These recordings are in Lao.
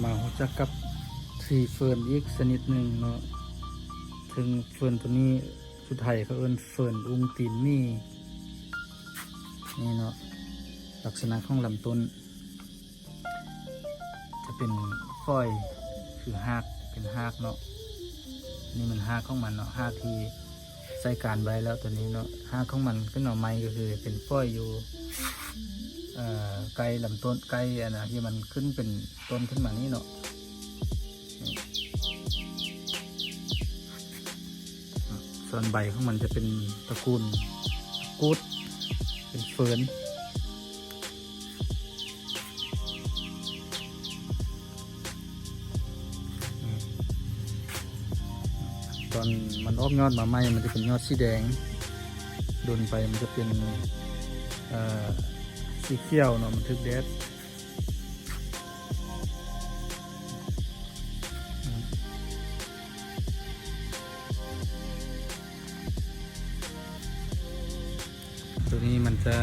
ມາຮູ້ຈັກກັບທຣີເຟີນອີກຊະນິດໜຶ່ງເນາະ, ເຊິ່ງເຟີນໂຕນີ້ ຢູ່ໄທເຂົາເອີ້ນເຟີນອຸ້ງຕີນໝີ່. ນີ້ເນາະ ລັກສະນະຂອງລຳຕົ້ນຈະເປັນຝອຍ ຄືຮາກ ເປັນຮາກເນາະ. ນີ້ແມ່ນຮາກຂອງມັນເນາະ, ຮາກທີ່ໃຊ້ການບໍ່ໄດ້ແລ້ວໂຕນີ້ເນາະ. ຮາກຂອງມັນຂຶ້ນມາໃໝ່ກໍຄືເປັນຝອຍຢູ່ ເອີ ໃກ້ລຳຕົ້ນ ໃກ້ອັນນະ ທີ່ມັນຂຶ້ນເປັນຕົ້ນຂຶ້ນມານີ້ເນາະ. ສ່ວນໃບຂອງມັນຈະເປັນຕະກູນກູດ ເປັນເຟີນ. ຕອນມັນອອກຍອດມາໃໝ່ ມັນຈະເປັນຍອດສີແດງ, ດົນໄປມັນຈະເປັນ ເອີ ສີຂຽວເນາະ, ມັນຖືກແດດ. ໂຕນີ້ມັນຈະ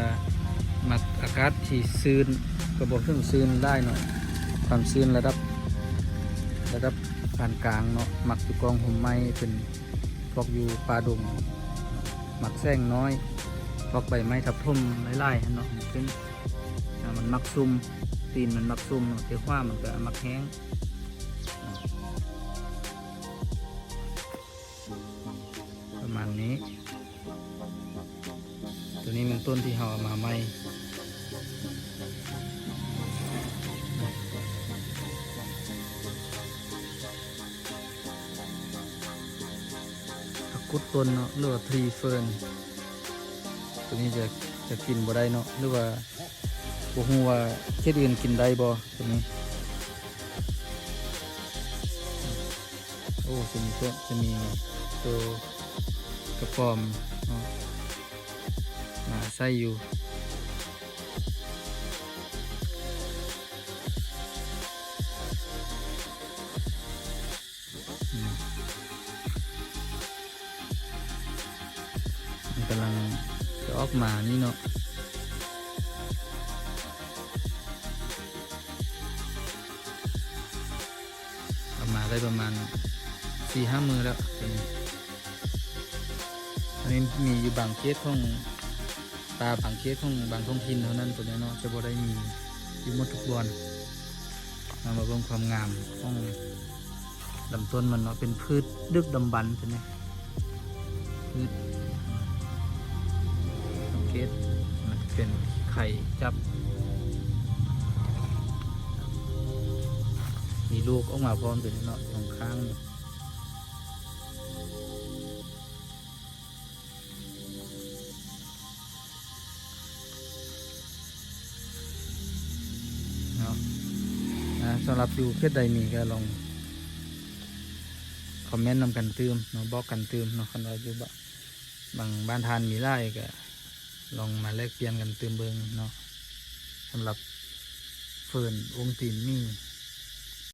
ມັກອາກາດທີ່ຊື້ນ, ກໍບໍ່ເຖິງຊື້ນຫຼາຍເນາະ, ຄວາມຊື້ນລະດັບ ລະດັບປານກາງເນາະ, ມັກຢູ່ກ້ອງຮົ່ມໄມ້ ເປັນພວກຢູ່ປ່າດົງ, ມັກແສງນ້ອຍ, ພວກໃບໄມ້ທັບຖົມຫຼາຍໆຫັ້ນເນາະ, ມັນຂຶ້ນ ອ່າ ມັນມັກຊຸ່ມ, ຕີນມັນມັກຊຸ່ມເນາະ, ແຕ່ຫົວມັນກໍມັກແຫ້ງ ປະມານນີ້. ໂຕນີ້ແມ່ນຕົ້ນທີ່ເຮົາເອົາມາໃໝ່, ຜັກກຸດຕົ້ນເນາະ ຫຼືວ່າທຣີເຟີນ. ໂຕນີ້ຈະ ຈະກິນບໍ່ໄດ້ເນາະ ຫຼືວ່າ ບໍ່ຮູ້ວ່າເຂດອື່ນກິນໄດ້ບໍ່ໂຕນີ້. ໂອ້ ໂຕນີ້ກໍຈະມີໂຕກະປອມເນາະ ມາອາໄສຢູ່. ອືມ ມັນກຳລັງຈະອອກມານີ້ເນາະ, ອອກມາໄດ້ປະມານສີ່ຫ້າມື້ແລ້ວ. ອັນນີ້ມີຢູ່ບາງເຂດຂອງ ປ່າບາງເຂດຂອງບາງທ້ອງຖິ່ນເທົ່ານັ້ນ ໂຕນີ້ເນາະ ຈະບໍ່ໄດ້ມີຢູ່ໝົດທຸກບ່ອນ. ເຮົາມາເບິ່ງຄວາມງາມຂອງລຳຕົ້ນມັນເນາະ, ເປັນພືດດຶກດຳບັນໂຕນີ້, ພືດ ສັງເກດ ມັນເປັນໄຂ່ຈັບ ມີລູກອອກມາພ້ອມໂຕນີ້ເນາະ ສອງຂ້າງນີ້. ເນາະ ອ່າ ສຳລັບຢູ່ເຂດໃດມີກໍລອງຄອມເມັນນຳກັນຕື່ມເນາະ, ບອກກັນຕື່ມເນາະ, ຄັນວ່າຢູ່ບາງ ບາງບ້ານທ່ານມີຫຼາຍກໍລອງມາແລກປ່ຽນກັນຕື່ມເບິ່ງເນາະ. ສຳລັບເຟີນອຸ້ງຕີນໝີ່